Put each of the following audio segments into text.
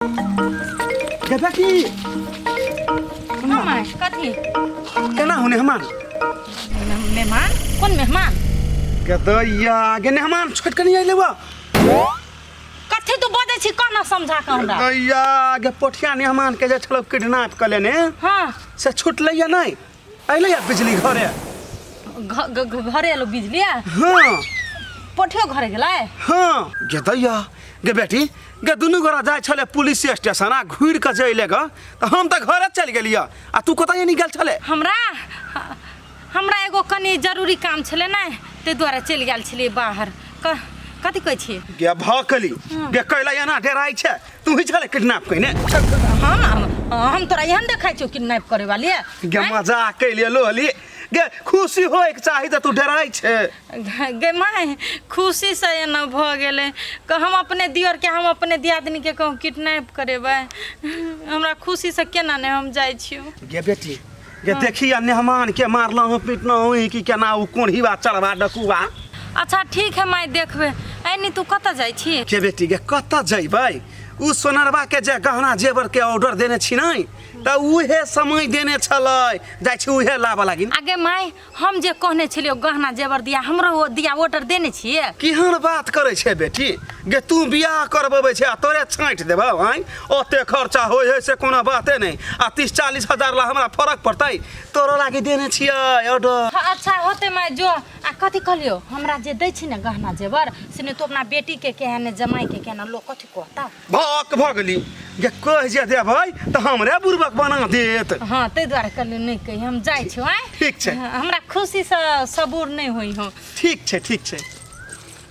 दादा की मामा कथी केना होने हमान मेहमान कोन मेहमान के दैया गे मेहमान छोट के नहीं अइले बा कथी तू बजै छी कोना समझा के हमरा दैया गे पोठिया मेहमान के जे छलो किडनैप क लेने हाँ से छुटलै या नहीं अइले या बिजली घरे घरे एलो बिजली हाँ पोठियो घरे गेलै हाँ गे दैया गे बेटी गे दुनू गोरा जाइ छलै पुलिस स्टेशन आ घुरि कऽ जे अयलै ग तऽ हम तऽ घरे चलि गेलियै आ तू कतऽ नहि गेल छलै हमरा हमरा एगो कनि जरूरी काम छलै ने ताहि दुआरे चलि गेल छलियै बाहर कथी कहै छियै गे भकली गे कैला एना डेराइ छै तू ही छलै किडनैप कइने हम तोरा एहन देखै छियौ किडनैप करे वाली गे मजाक कैलियै लोहली गे खुशी होइके चाही तऽ तू डराइ छै गे माय खुशीसँ एना भऽ गेलै हम अपने दियरके हम अपने दियादनीके कहूँ किडनैप करेबै हमरा खुशीसँ केना नहि हम जाइ छियौ गे बेटी गे देखी आ मेहमान के मारलहुँ पीटलहुँ कि केना ओ कोढ़ीबा चढ़बा डकुबा अच्छा ठीक है माय देखबै ऐनी तू कतऽ जाइ छी गे बेटी गे कतऽ जइबै ओ सोनरबा के जे गहना जेवर के ऑर्डर देने छी नहि तऽ उहे समय देने छलै जाइ छी उहे लाबऽ लागिन आगे माय हम जे कहने छलियै गहना जेवर दिया हमरो ओ दिया ऑर्डर देने छियै केहन बात करै छै बेटी गे तू बियाह करबबै छै आ तोरे छाँटि देबौ आँय ओते खर्चा होइ है से कोनो बाते नहि आ 30-40 हजार ला हमरा फरक पड़तै तोरो लागि देने छियै ऑर्डर हाँ, अच्छा होते माय जो आ कथी कहलियो हमरा जे दै छी ने गहना जेवर से ने तू अपना बेटी के केहन ने जमाई के केहन लोग कथी कहता भक भऽ गेली जे कहि जे देबै तऽ हमरे बुड़बक बना देत हाँ ताहि दुआरे कहलियै नहि कही हम जाइ छी आँय ठीक छै। हमरा खुशीसँ सबूर नहि होइ हौ ठीक छै ठीक छै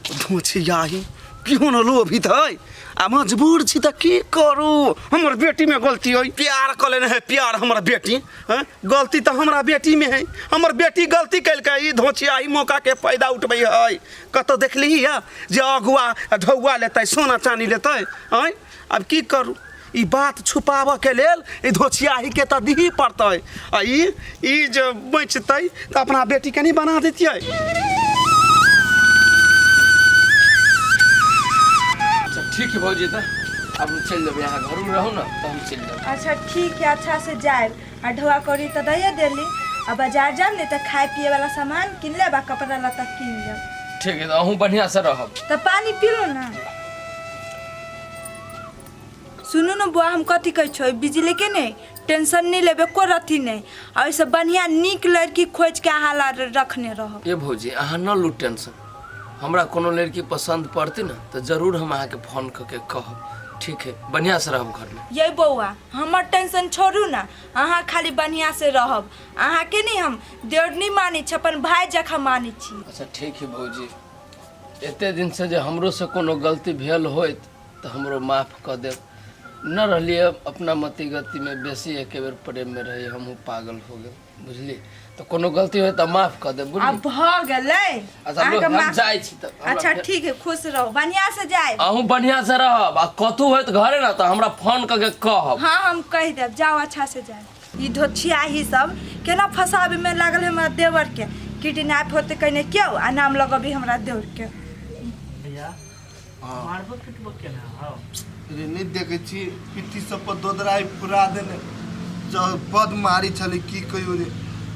धोछियाही केहन लोभित है आ मजबूर छी तऽ की करू हमर बेटीमे गलती है प्यार कऽ लेने है प्यार हमर बेटी हैं गलती तऽ हमरा बेटीमे है हमर बेटी गलती केलकै ई धोछियाही मौकाके फायदा उठबै है कतौ देखलिही है जे अगुआ ढौआ लेतै सोना चानी लेतै आँय आब की करू ई बात छुपाबऽके लेल ई धोछियाहीके तऽ दिही पड़तै आ ई ई जे बचतै तऽ अपना बेटीके नहि बना दैतियै अच्छा ठीक है भौजी तऽ आब हम चलि जेबै अहाँ घरमे रहू ने तऽ हम चलि जेबै अच्छा ठीक है अच्छा से जायब आ ढोआ कौड़ी तऽ दैए देली आ बाजार जायब ने तऽ खाए पिए वाला सामान किन लेब आ कपड़ा लत्ता किन लेब ठीक है तऽ अहूँ बढ़िआँसँ रहब तऽ पानी पी लू ना सुनू ने बुआ हम कथी कहै छौ बिजली के ने टेंशन नहीं लेबे को रथी नहीं आ ओहिसँ बढ़िआँ नीक लड़की खोजि के अहाँ ला रखने रहब ए भौजी अहाँ न लू टेंशन हमरा कोनो लड़की पसन्द पड़तै ने तऽ जरूर हम अहाँके फोन कऽ के कहब ठीक है बढ़िआँसँ रहब घरमे ये बौआ हमर टेंशन छोड़ू ने अहाँ खाली बढ़िआँ से रहब अहाँके नहि हम देवरनी मानै छी अपन भाय जकाँ मानै छी अच्छा ठीक है भौजी एते दिनसँ जे हमरोसँ कोनो गलती भेल होइत तऽ हमरो माफ कऽ देब न रहलियै अपना मति गतिमे बेसी एके बेर प्रेममे रही हमहूँ पागल हो गेल बुझली तऽ कोनो गलती होय तऽ माफ कऽ देब आब बुझली भऽ गेलै अच्छा लो, अहाँके हम माफ- जाइ छी तऽ हमरा अच्छा फेर- ठीक है खुश रहू बढ़िआँ से जायब अहूँ बढ़िआँ से रहब आ कतहु होइत घरे ने तऽ हमरा फोन कऽ के कहब हाँ हम कहि देब जाओ अच्छा से जायब ई धोछियाही सब केना फसाबे में लागल है हमरा देवर के किडनैप होते कने क्यों आ नाम लगबी हमरा देवर के भैया मारबो पिटबो केना हौ रे नहि देखै छी पिट्ठी सब पर दोदराइ पुरा देने जब बद मारी छलै की कहियो रे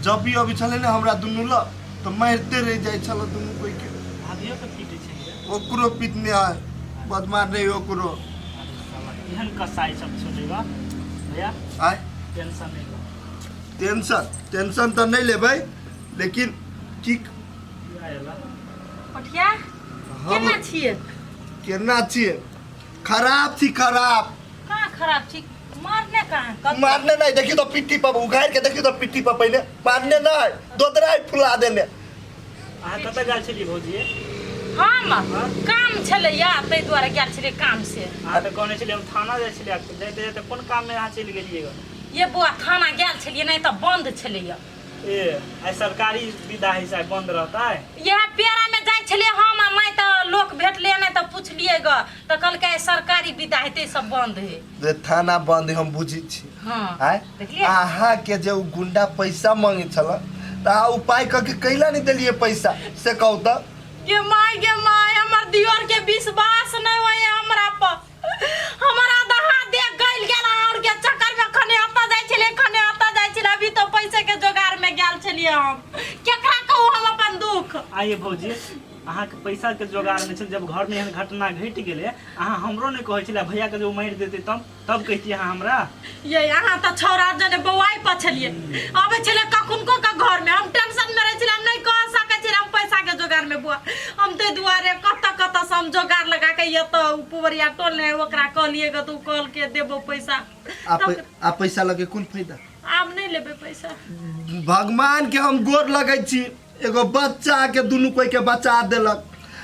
जब भी अबै छलै ने हमरा दुनू लग तऽ मारिते रहि जाइ छल दुनू कोइ के भाभियो के पीटे छलियै ओकरो पिटने है बद मारने ओकरो अरे साला केहन कसाई सब छलै बा भैया आय टेंशन नहीं लो टेंशन टेंशन तऽ नहि लेबै लेकिन की आएला पठिया हम केना छियै केना छियै खराब छी खराब कहाँ खराब छी मारने कहाँ कतौ? मारने नहीं देखी तो पिट्ठी पर उघाड़ के देखी तो पिट्ठी पर पहले मारने नहीं दोदराई फुला देने अहाँ कतऽ गेल छलियै भौजी हम काम छलैया ताहि दुआरे गेल छलियै काम से अहाँ तऽ कहने छलियै हम थाना जाइ छलियै जाइते जाइते कोन काममे अहाँ चलि गेलियै गऽ ये बौआ थाना गेल छलियै नहि तऽ बन्द छलैया ए आइ सरकारी विदा है से आइ बंद रहता है इएह पेड़ा में जाइ छलियै हम आ माय तऽ लोक भेटलै नहि तऽ पुछलियै ग तऽ कहलकै आइ सरकारी विदा हेतै सब बंद है जे थाना बंद है, हम बुझै छी हँ आय देखलियै अहाँ के जे उ गुंडा पैसा मांगे छल तऽ अहाँ उपाय कऽ के कैला नहि देलियै पैसा से कहू तऽ गे माय गे माय हमर दियोर के विश्वास नहि होइए हमरा पर हमरा दहा दे आइए भौजी, अहाँके पैसाके जोगाड़ नहि छल। जब घरमे एहन घटना घटि गेलै, अहाँ हमरो नहि कहै छलै। भैयाके जब ओ मारि देतै तब तब कहितियै अहाँ हमरा। ये अहाँ तऽ छौड़ा जने बौआइ पर छलियै, अबै छलै कखुनको के घरमे, हम टेंशनमे रहै छलियै, हम नहि कह सकै छलियै हम पैसाके जोगाड़मे बौआ। हम ताहि दुआरे कतऽ कतऽसँ हम जोगाड़ लगा के एतऽ ओ पुबरिया टोल ने ओकरा कहलियै ग, तऽ ओ कहलकै देबो पैसा। आ पैसा लगे कोन फायदा? आब नहि लेबै पैसा। भगवान के हम गोर लगै छी, एगो बच्चा के दुनू कोई के बचा देलक।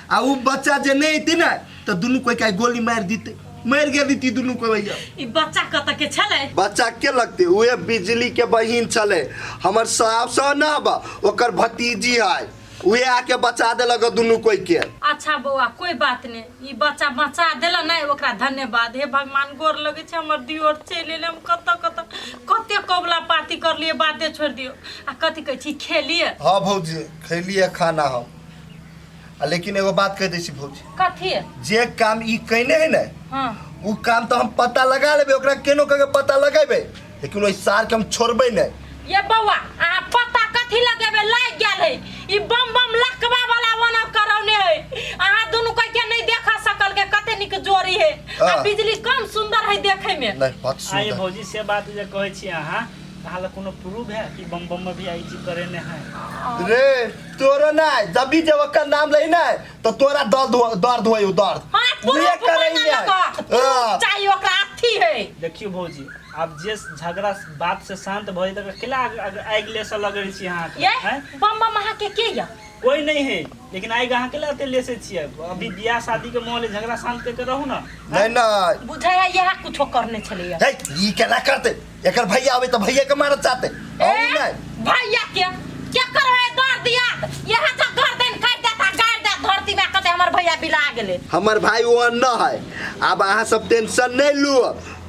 आ उ बच्चा जे नहीं अइती ने तऽ दुनू कोई के गोली मारि दिते, मरि गेली ती दुनू कोई भैया। ई बच्चा कतऽ के छलै? बच्चा के लगते? उहे बिजली के बहिन छलै, हमर साफ सँ न बा, ओकर भतीजी है, उहे आके बचा देलक दुनू कोई के। अच्छा बौआ, कोई बात नहीं, ई बच्चा बचा देला नहीं, ओकरा धन्यवाद। हे भगवान, गोर लगे छै, हमर दियोर चलि एलै। हम कतऽ कतऽ कते कबला पाती करलियै, बाते छोड़ि दियौ। आ कथी कहै छी, खेलियै? हाँ भौजी, खेलियै खाना हम। आ लेकिन एगो बात कहि दै छी भौजी। कथी? जे काम ई कयने है ने, हाँ, उ काम तऽ हम पता लगा लेबै, ओकरा केनो कऽ के पता लगेबै, लेकिन ओहि सार के हम छोड़बै नहि। ये बौआ, अहाँ पता कथी लगेबै? लागि गेल है ई बम बम लकवा वाला ओना करौने है। अहाँ दुनू कोई के नहीं देखा सकल के कते नीक जोड़ी है। आ हाँ। बिजली कम सुंदर है देखे में। नहीं, बहुत आइए सुंदर। भौजी, से बात जे कहै छी अहाँ, अहाँ लग कोनो प्रूफ है कि बम बम में भी आई चीज करे ने है? रे तोरो नहीं, जब भी जब ओकर नाम लही ना तो तोरा दर्द दर्द होई, दर्द। हाँ, उहे प्रूफ करै मांगे ने। लगा। प्रूफ हाँ। चाहिए ओकरा, अथी है। देखियौ भौजी, आब जे झगड़ा बात से शांत भऽ जेतै, केला आगि लेसऽ लगै छी अहाँके? ये आँय? बम बम अहाँ के के या? कोई नहीं है, लेकिन आगि अहाँ केला एते लेसे छियै? अभी बियाह शादी के माहौल है, झगड़ा शांत करके रहू ना। नहीं नहीं। बुझाय है यह कुछो करने छलैया। हे, ई केना करते? एकर भैया आबे तऽ भैया के मारत चाहते। ए, अहू नहीं। भैया के के करबै दर्द याद? यहाँ से गर्दन काटि देता, गाड़ि देता धरती में, कहते हमर भैया बिला गेलै। हमर भाई वो न है। आब अहाँ सब टेंशन नहीं लू,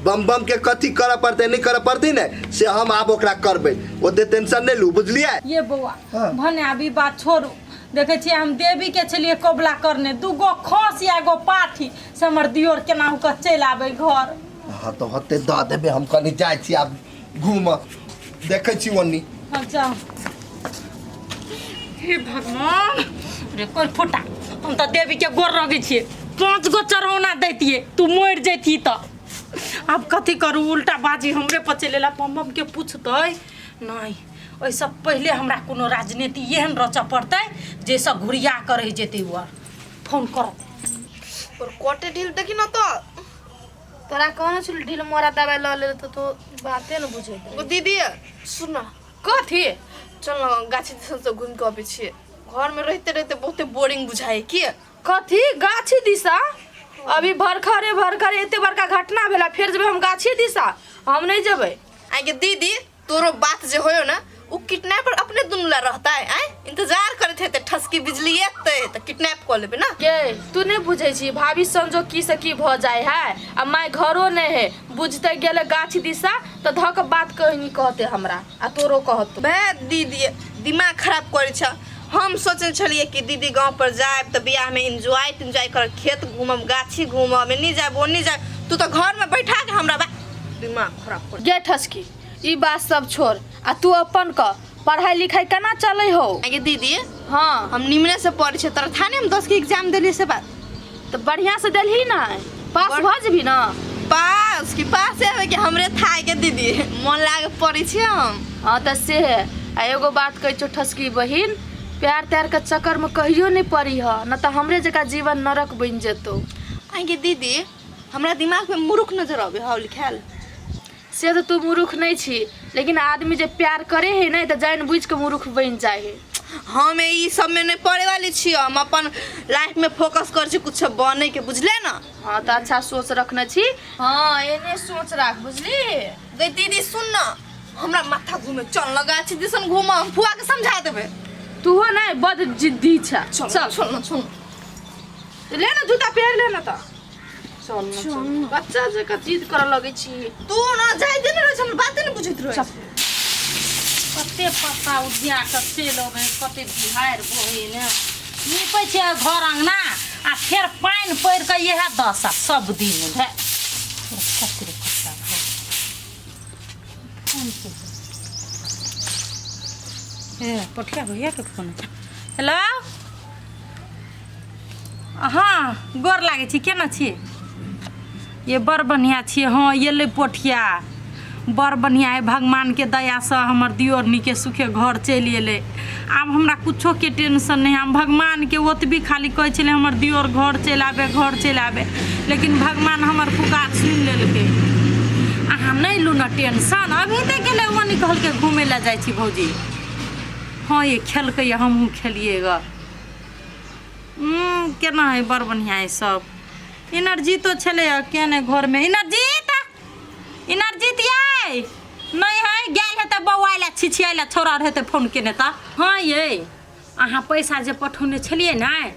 बम बम के कथी करऽ पड़तै नहीं करऽ पड़तै ने से हम आब ओकरा करबै, ओते टेंशन नहीं लू, बुझलियै? ये बौआ, हाँ। भने आब ई बात छोड़ू। देखै छियै, हम देवी के छलियै कबुला करने, दूगो खस या एगो पाठी से हमर दियोर केनाहु कऽ चलि आबै घर। हाँ तऽ होते दऽ देबै। हम कनि जाइ छी आब घूमऽ, देखै छी ओन्नी। हाँ जाओ। हे भगवान रे, कोई फुटा, हम तऽ देवी के गोर लगै छियै, 5 गो चढ़ौना दैतियै, तू मरि जैती। तऽ आब कथी करू? उल्टा बाजी हमरे पर चलि एला। बम बम के पूछतै नहि, ओहिसँ पहिले हमरा कोनो राजनीति एहन रचऽ पड़तै जाहिसँ घुरिया कऽ रहि जेतै। ओ आर फोन करत। और कोटे ढील देखी न तो। तोरा कहने छलू ढील मोरा दवाई लऽ ले, तऽ तू बाते न बुझैत ओ दीदी, सुन न। कथी? चल न, गाछी दिसन से घूमि के अबै छियै। घर में रहते रहते बहुते बोरिंग बुझाइ की। कथी गाछी दिशा? अभी भरखरे भरखरे एते बड़का घटना भेला, फेर जेबै हम गाछी दिशा? हम नहि जेबै। आगे दीदी, तोरो बात जे होयो ना, उ किडनैपर अपने दुनू ला रहता है, आय इंतजार करत हेते, ठसकी बिजली एते त किडनैप क लेबे ना। गे, तू नहीं बुझै छी, भाभी संजोग की से की भऽ जाय है। आ माय घरो नहीं है, बुझते गेले गाछी दिशा तऽ धऽ के बात कहीं कहते हमरा आ तोरो कहतो। बे दीदी, दिमाग खराब करै छ। हम सोचने छलियै कि दीदी गांव पर जायब तऽ बियाह में एंजॉय तेंजॉय करब, खेत घूमब, गाछी घूमब, एन्नी जायब ओन्नी जायब, तू तऽ घर में बैठा के हमरा बा दिमाग खराब कर। गे ठसकी, ई बात सब छोड़ आ तू अपन कह, पढ़ाई लिखाई केना चलै हो? आगे दीदी। हाँ। हम निमने से पढ़ै छियै, तोरा थाने हम 10 के एग्जाम देलियै से बात। तऽ बढ़िया से देलही ना, पास भऽ जेबही ना? पास कि पास हेबै कि हमरे था के दीदी, मन लागे पढ़ै छियै हम। हाँ तऽ से है। आ एगो बात कहै छौ ठसकी बहिन, प्यार त्यार के चक्कर में कहियो नहीं पड़ी ह, न तऽ हमरे जकाँ जीवन नरक बनि जेतौ। आगे दीदी, हमरा दिमाग में मूर्ख नजर अबै हौ लिखायल? से तऽ तू मूर्ख नहीं छी, लेकिन आदमी जे प्यार करे है ने तऽ जानि बुझि के मूर्ख बनि जाइ है। हम ई सब में नहीं पढ़े वाली छी, हम अपन लाइफ में फोकस कर छी कुछ बने के, बुझले ना? हाँ तऽ अच्छा सोच रखने छी। हाँ, एने सोच राख, बुझली? गई दीदी, सुन ना, हमरा माथा घूमे, चल ना गाछी दिसन घूम, हम फुआ के समझा देबे। तूहो नहीं बद जिद्दी छ। चल। चल। चल ना, चल। ले ना जूता पहिर ले ना, तऽ चल ना, चल। बच्चा जकाँ जिद करऽ लगै छी। तू ना जाय दे ने रहै छै, हमर बाते ने बुझैत रहै। कते पत्ता उधिया कऽ चलि अबै, कते बिहाड़ि बहै ने, नीपै छियै घर अङ्गना आ फेर पानि पड़ि कऽ इएह दशा सब दिन भए। कते पत्ता भए फोन के हे, पठिया भैया के फोन। हेलो। हँ गोर लागै छी, केना छियै? ये बड़ बढ़िआँ छियै। हँ एलै पोठिया, बड़ बढ़िआँ है, भगवानके दयासँ हमर दियोरनीके सुखे घर चलि एलै। आब हमरा कुछोके टेंशन नहि है। हम भगवानके ओतबी खाली कहै छलियै हमर दियोर घर चलि आबै, घर चलि आबै, लेकिन भगवान हमर पुकार सुनि लेलकै। अहाँ नहि लू ने टेंशन। अभी तऽ गेलै ओनी, कहलकै घूमै लए जाइ छी भौजी। हँ ये खेलकै, हमहूँ खेलियै गऽ। केना है, बड़ बढ़िआँ है सब। इनरजीतो छलै केने घरमे। इनरजीत, इनरजीत यै नहि है, गेल हेतै बौआइ लए, छिछियाइ लए छौड़ा हेतै फोन केने तऽ। हँ यै, अहाँ पैसा जे पठौने छलियै ने,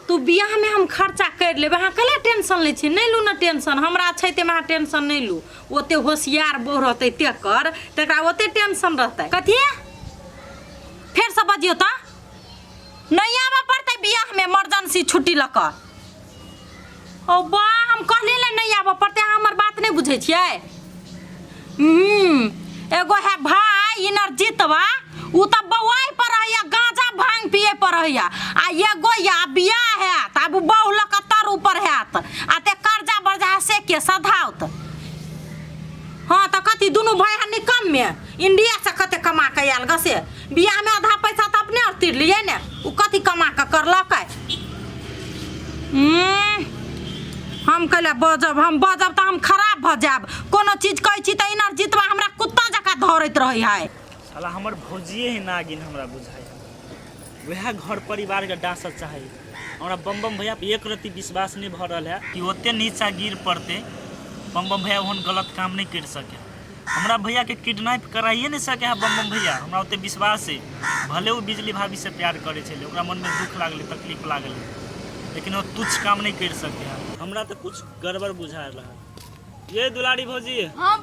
तू बियाहमे हम खर्चा करि लेबै। अहाँ कले टेंशन लै छी? नहि लू ने टेंशन, हमरा छै ताहिमे अहाँ टेंशन नहि लू। ओते होशियार बहु रहतै तेकर, तकरा ओते टेंशन रहतै। कथी फेरसँ बजियौ तऽ? नहि आबऽ पड़तै बियाहमे इमरजेंसी छुट्टी लऽ कऽ। ओ बा, हम कहलियै ने नहि आबऽ पड़तै, अहाँ हमर बात नहि बुझै छियै। एगो है भाई इनरजीतवा, उ तऽ बौआइ पर रहैया, गांजा भांग पिए पर रहैया, आ एगो या बियाह हैत आब उ बहु लऽ कऽ तर ऊपर हैत, आ ते कर्जा बर्जा है से के सधाउत। हाँ तऽ कथी दुनू भाई है निकम्मे, इंडिया से कते कमा के आयल गसे, बियाह में आधा पैसा तऽ अपने और तीर लिए ने, उ कथी कमा के करलकै। हम कैला बजब? हम बजब तऽ हम खराब भऽ जायब। कोनो चीज कहै छी तऽ इनर जितवा हमरा कुत्ता जकाँ धरैत रहै है। साला हमर भौजिए ही नागिन हमरा बुझाइ, वएह घर परिवारके डाँसऽ चाहै। हमरा बम बम भैया पर एक रत्ती विश्वास नहि भऽ रहल है कि ओते नीचा गिर पड़तै। बम बम भैया ओहन गलत काम नहि करि सकै। हमरा भैयाके किडनैप कराइए नहि सकै है बम बम भैया, हमरा ओते विश्वास है। भले ओ बिजली भाभीसँ प्यार करै छलै, ओकरा मनमे दुःख लागलै, तकलीफ लागलै, लेकिन ओ तुच्छ काम नहि करि सकै है। हमरा तऽ कुछ गड़बड़ बुझा रहल। ये दुलारी भौजी। हाँ।